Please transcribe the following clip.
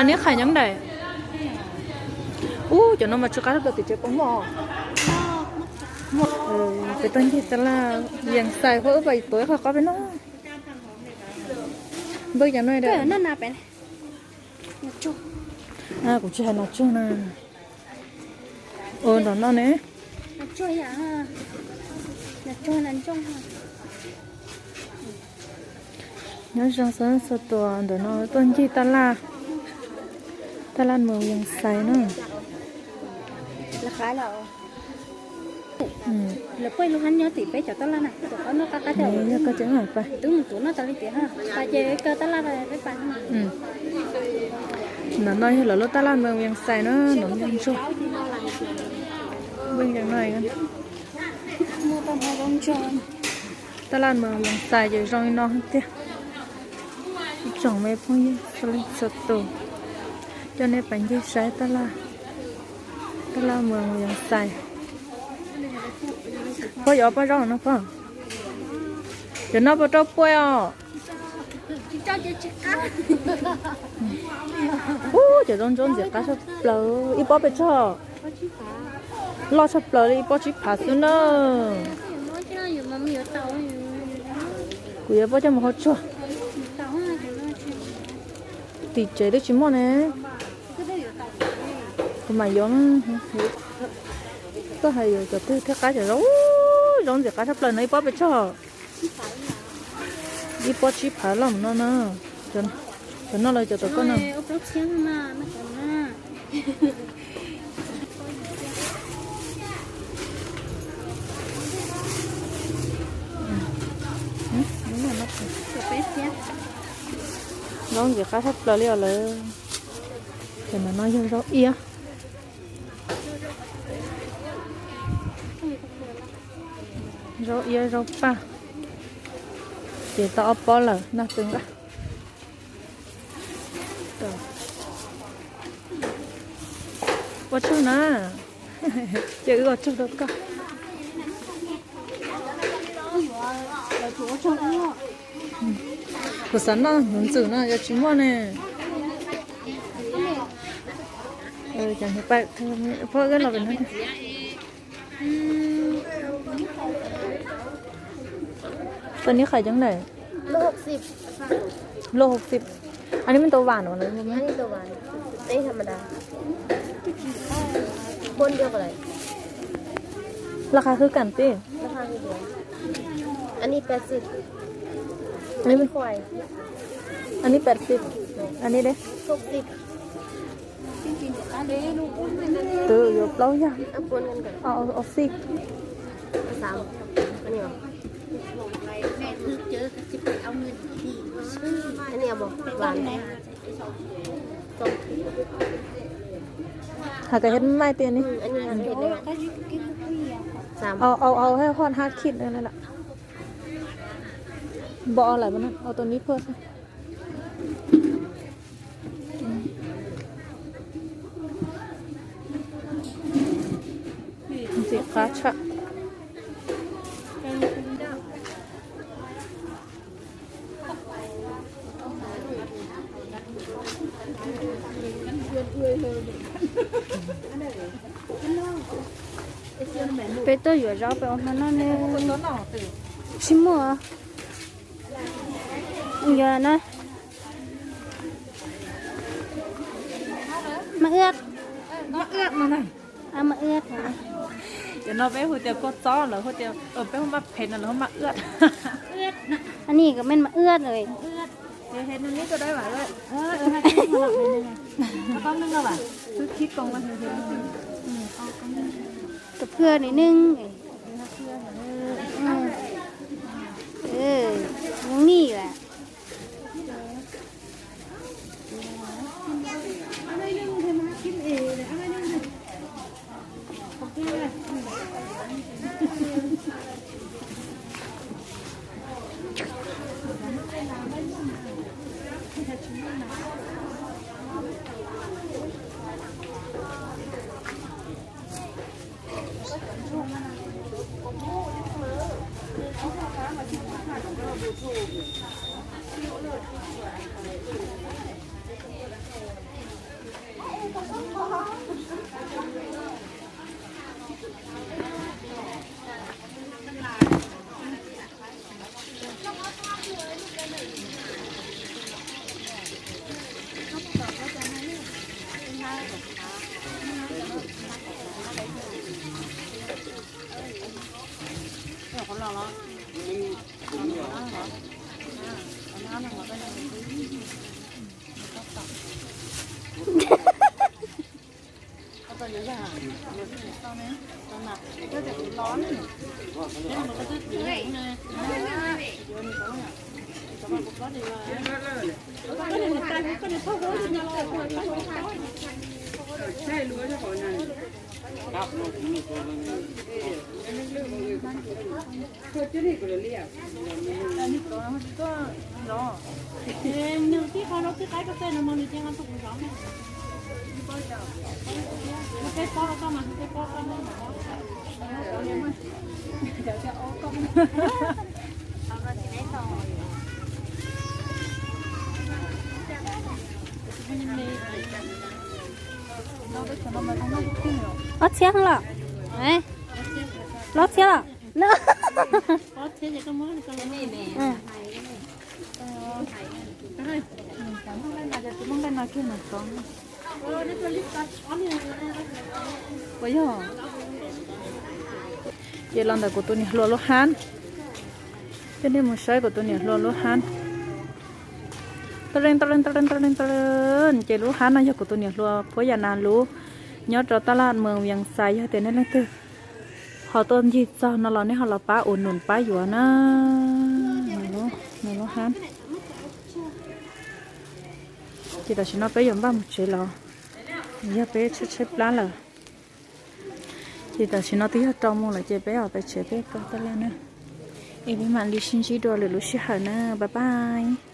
Neb qhais nyob ntawm. Ub, cov no mas tsw qab rau tim tsev pom mom. Peb tuaj ncig taj laj Yees Xais, pab wb pais tuav ib qho qaub peb noj. Npawg cov no. Kuv tsis hais nas tsuag na. Ua nram no ne. Nyob zoo txhua tus ntawm no tuaj ncig taj laj, taj laj Moos Yees Xais na. Ntawm no yog lawv lub taj laj Moos Yees Xais na, no nyob ntsuag. Taj laj Moos Yees Xais ces zoo li no tiag. Ib tsoom me phooj ywg txhua leej txhua tus, coj nej pais ncig saib taj laj, taj laj Moos Yees Xais. Pog, yuav ob pob zaub no pog. Cov no puas rau puas os? Ub, cov zaub ntsuab ntxim qab tshaj plaws, ib pob pes tsawg? Loj tshaj plaws li, ib pob tsib phav xwb na. Kuv yuav pob coj mus hau tsuag. Tim tsev twb tsis muaj ne. Kuv mam yuav. Koj hais yuav cov twg thiaj qab cov zaub, zaub ntxim qab tshaj plaws no, ib pob pes tsawg? Ib pob tsib phav loj no na. Cov no los cov tom koj no. Zaub ntxim qab tshaj plaws li os lawm. Cov no yog zaub iab. Zaub iab zaub paj. Ces tau ob pob lawm, noj twg nqa. Ua tsaug na. Ces wb ua tsaug rau koj. Kuv xav noj hnyuv ntxwm no yog tsis muaj ne. Pab wb los pem no. Tau neb qhais cov ntawm? Lô hauv xim. Aneb me ntau vam no? Laj qhas hwb kam tij. Aneb peb xim. Aneb de. Twb yuav plaub yag. Ob xim. Has tas hib maij tiag ne. Au au au, haj haj khij lawm. Npog lawm, au tus nib phua xwb. Ntxim qab tshaj. Peb tuaj yuav zaub peb ua hmo noj ne. Tsis muaj. Yog na. Maj ươn. Maj ươn no na. Maj ươn. Cov no peb hu tias kua txob, lawv hu tias, peb hu maj phem no, lawv hu maj ươn. Anij kom men maj ươn rồi. Tus phưa nws nưng. Nws nij lawm. Ob txhiab los? Plaub txhiab los? Puas yog? Ces los ntawm kuv tus niam hluas lub hab, coj nej mus saib kuv tus niam hluas lub hab. Tau leej tau leej tau leej tau leej tau leej, ces lub hab no yog kuv tus niam hluas Phuab Yas Nas lub, nyob rau taj laj Moos Vias Xais. Yog tias nej leej twg ho tuaj ncig txog no los nej ho los pab ua num pab yuav na. Nws lub hab. Ces tam sim no peb yuav npaj mus tsev los, yog peb tshaib tshaib plab lawm. Ces tam sim no twb yog rau mus lawm ces peb ho pais tsev peb pw taj laj na. Es peb mam li sib ntsib dua lwm lub sij hawm na, bye bye.